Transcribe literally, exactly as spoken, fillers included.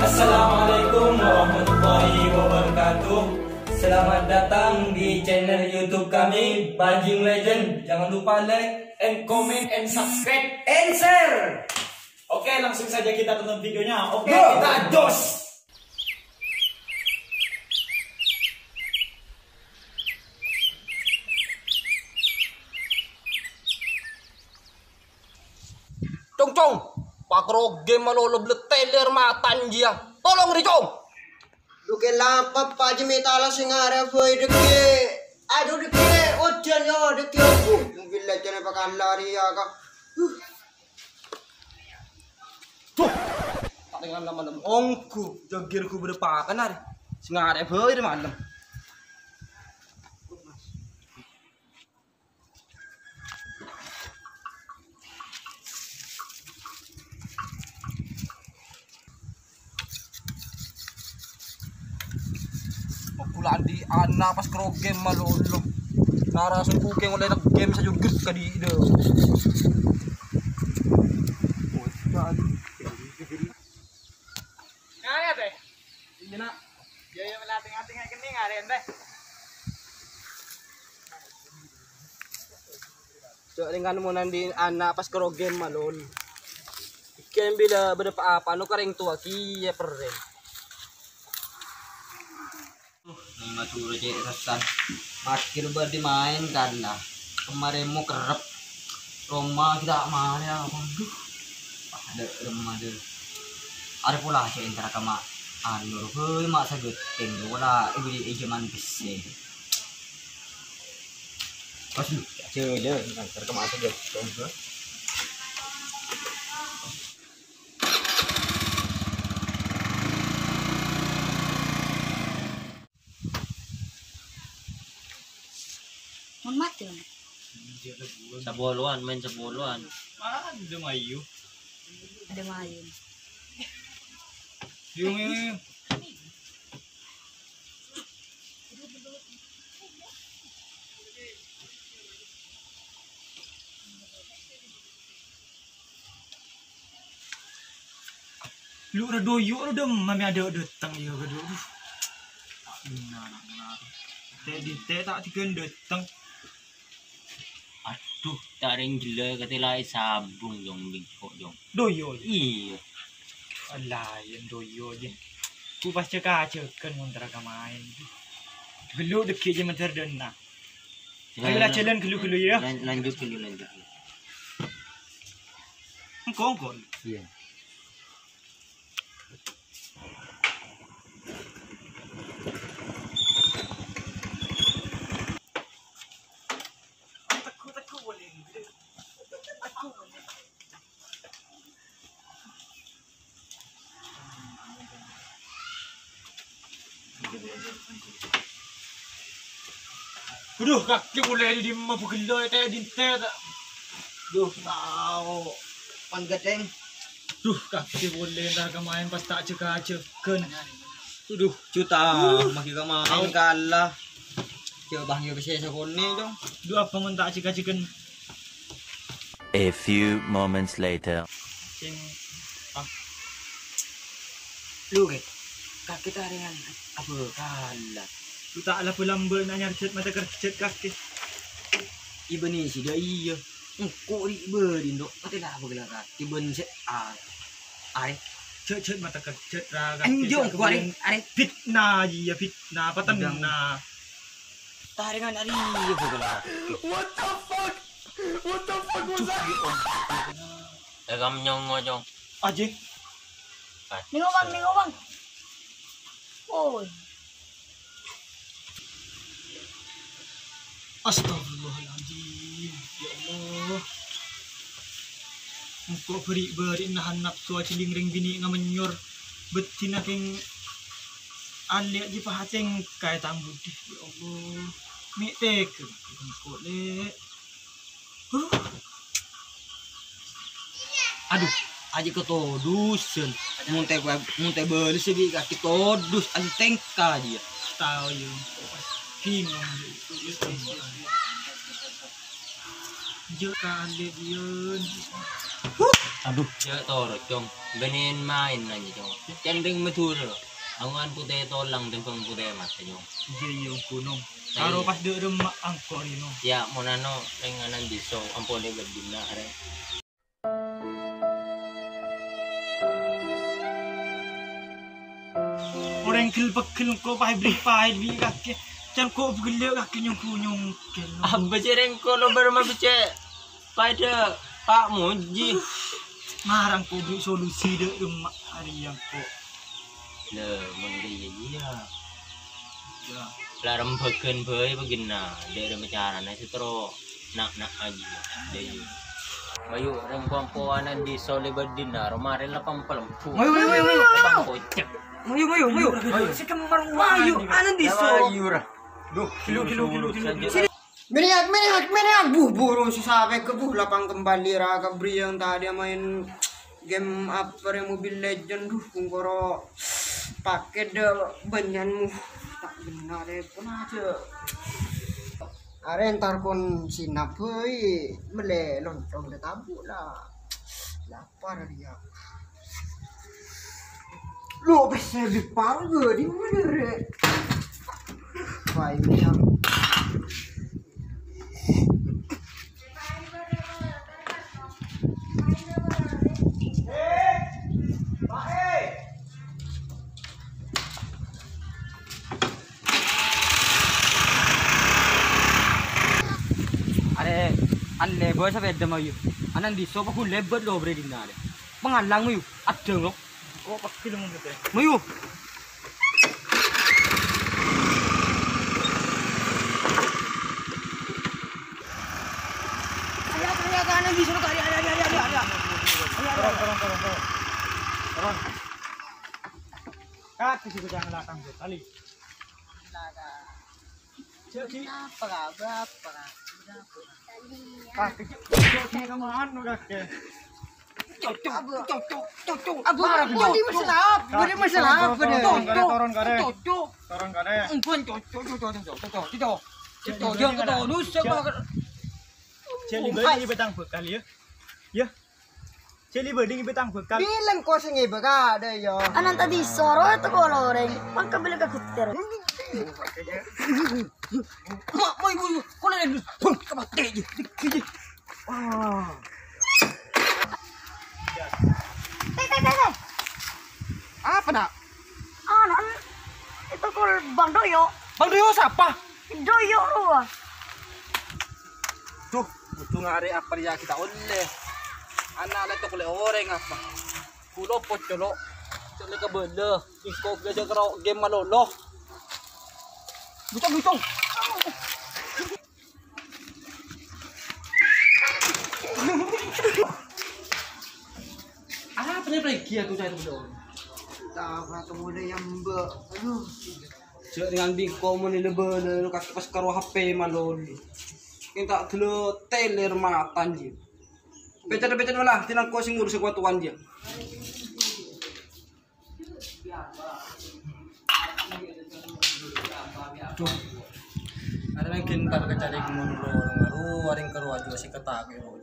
Assalamualaikum warahmatullahi wabarakatuh. Selamat datang di channel YouTube kami, Bajing Legend. Jangan lupa like, and comment, and subscribe, and share. Oke, langsung saja kita tonton videonya. Oke, Go! Kita jos. Cong, cong, pakrogè malolo bletteler matan jiyâ. Tolong rè, cong. Dhu kè lapa, Pak Haji, mè' tala sè ngarè bhâi dhâggi'. Adhu, dhâggi' ojhân, yo, dhâggi' obu. Bilâ jârèya pakala rèya, Ka'. Huh. Duh. Ta' tèngal malem ongghu, jâgir ghu bâdâ pakan arè. Sè ngarè bhâi rè malem. Okulandi ana' pas krogè malolo. Narasong kukeng olè nègghem sajugget kadhi' dâ. Ngarè, Tè? Iyâ, Na'. Iyâ, iyâ, mèla tènga-tènga kènè' ngarè, Tè. Jhâ' rèng kan mon andi' ana' pas krogè malolo. Kèng bilâ bâdâ pa-apa no ka rèng towa kèya perrè. Neng Madhurâ cè' sèssan. Makkèr bâdhi maèn kala. Kemma remmo kerrep. Roma kita marè, waduh. Padâ remma dâ. Arè pola cè' entara ka ma' anu, bhâi ma' saghettèng, pola è budi è jhâman pèssè. Pas lu, jâlân, entara ka ma' saghettèng, bhâi. Mon matè, Bang. Sapolowan, maèn sapolowan. Adâ mayu. Adâ mayu. Yung, yung, yung. Lu ra doyo' lu dâmma mè' adâ' dâteng, iyâ, ghâdhu. Adhu, ta' rèng jellâ katè la èsabung, Jong, bengko', Jong. Doyo', iyâ. Iyâ. Laèn doyo', jâ. Ku pas cèk-kacèkèn ngontara ka maèn. Ghâllu dhâggi' jâ mandhâr dâ'enna'. Ayo, la, jhâlân ghâllu-ghâllu, yâ. Lan-, lanjut ghâllu, lanjut. Engko', engko'. Iyâ. Adhu, kakè polè è dimma bu ghellâ' è tè-, dintè ta'. Adhu, tao. Pangghâdhâng. Adhu, kakè polè entar ka maèn pas ta' jâgâ-jâgân. Adhu, juta, magi ka maèn kala. Coba ngghi pèssè sakonè', Cong. Adhu, apa mon ta' jâgâ-jâgân? A few moments later. Sing, ah. Lu, Kè. Kakè tarèngan abhâkala. Lu ta' lambâ'-lambâ' na' nyarjhât mata kerjhât kakè. Ibâ nè sè dâ' iyâ. Engko' ri' bâri' ndo'. Patè la abhâkala kakè bân sè a-, arè. Jhât-jhât mata kerjhât ra kakè. Enjâ' sè engko' arè, kebun arè. Fitnah, iyâ fitnah, patenna. Tarèngan arè iyâ abhâkala kakè. What the fuck? What the fuck was that? Èkam nyongo, Cong. Ajè. Nèngo, Bang, nèngo, Bang. Oi. Astagfirullahaladzim. Ya Allah. Engko' bâri'-bâri' nahan napso ajhâling rèng binè' ngamenyor. Bâddhina kèng alè' ajâ pacèng kaè tang budi. Ya Allah. Mè' tèghâ engko', Lè'. Huh. Adhu, ajâ katodusân. Mon tè-, mon tèbâlâ sè bi' kakè todus, ajâ tèngka jiyâ. Tao, yâ. Bingung. Jâ' kalè, Dion. Huh. Adhu. Jhâ' toro', Cong. Bânnè maèn aja, Cong. Can rèng Madhurâ. Ango'an potè tolang tèmbhâng potè matè, Cong. Iyâ, iyâ, ongghu, Nom. Iyâ. Karo pas dâ' remma' engko' rèya, Nom. Iyâ, mon ano rèng anan dissa ampon è bâdina, arè. Orèng gel-pegel engko' paè bri-paè bi' kakè. Can ko' gellâ' kakè nyongko-nyongko. Apa sè rèng ko' lo bârâmma becce'? Padâ Pak Muji. Marang ko' bri solusi dâ' remma' arèya ko'. Lè, mon ghâ' iyâ, iyâ. Iyâ. La rembhâghân bhâi bâgina, dâ' remma' carana sè terro na'-na' aja. Dâ' iyâ. Mayu, rèng komponan di Sole Badina, romarè lapang pelembu. Mayu, mayu, mayu, mayu. Lapang kocek. Mayu, mayu, mayu. Mayu, anan di Sole. Ayo, ra. Duh, kilu, kilu, kilu, kilu. Miniak, miniak, miniak. Buh, burung si sapè ke, buh, lapang kembali ra, kabriyang tadi main game apa rè, Mobile Legend, duh, kongkoro paket dâ' bânnya'an, muh, ta' bhenna' rè, pon aja. Arè entar kon sinap, hei, mellè loncong dâ' tabu' la. Lapar dia. Lo, pèssè bi' paro gâ' di mana, rè? Wah, ini yang Arè, anlè bâ sapèda, mayu. Anan dissa paggun lèbât lo bârâ dinna' arè. Pangalang, mayu. Adhâng lo. Ko' paggun mon kètè. Mayu. Ayo, ayo, ayo, anan dissa, ayo, ayo, ayo. Ayo, ayo. Turun, turun, turun, turun. Turun. Kaki sih jangan latang tuh, kali. Jadi, apa, Kak? Berapa, Kak? Berapa, Kak? Kaki, jadi kamu anu, kaki. Cocok, cocok, cocok. Abu, Abu, ini masalah apa? Ini masalah apa, nih? Turun, turun, turun, turun. Cocok. Turun, turun. Ampun, cocok, cocok, cocok, cocok, cocok. Cocok, dia ketawa dosa, Kak. Jadi, balik, ibu tang bekal, ya. Ya. Cè' li bâdâ ngibâ tang bekal. Bilâng ko sè ngibâ ka adâ', yo. Anan tadâ' soro èto ko lorèng. Mangka bilâng ka gutter. Ma', ma', ibu, ibu. Ko lorèng. Bung, ka matè, ji. Ji, ji. Wah. Tè, tè, tè, tè. Apa, Nak? Anan, èto ko Bang Doyo. Bang Doyo sapa? Doyo rowa. Duh, kodhu ngarè' apa rèya ghi' ta' ollè. Ana' la ètokolè orèng apa? Kulâ pocolo'. Cè' la kabâlâ. Engko' bhâjâ karo game malolo. Butong, butong. Apa nih, Play? Ghi' aku cari dulu. Tahu, aku mulai yang mbak. Aduh. Jhâ' ringan bingko mon lè bâlâ, kakè pas karo H P malolo. Kèng ta' dâlâ tèlèr matan, ji. Pècèt-pècèt malah, tinang ko sing ngurus kekuatan, ji. Duh. Arè mangkèn ta' kacarè mon ro-, ro-, arèng karo ajuwâ sè kata' kèro.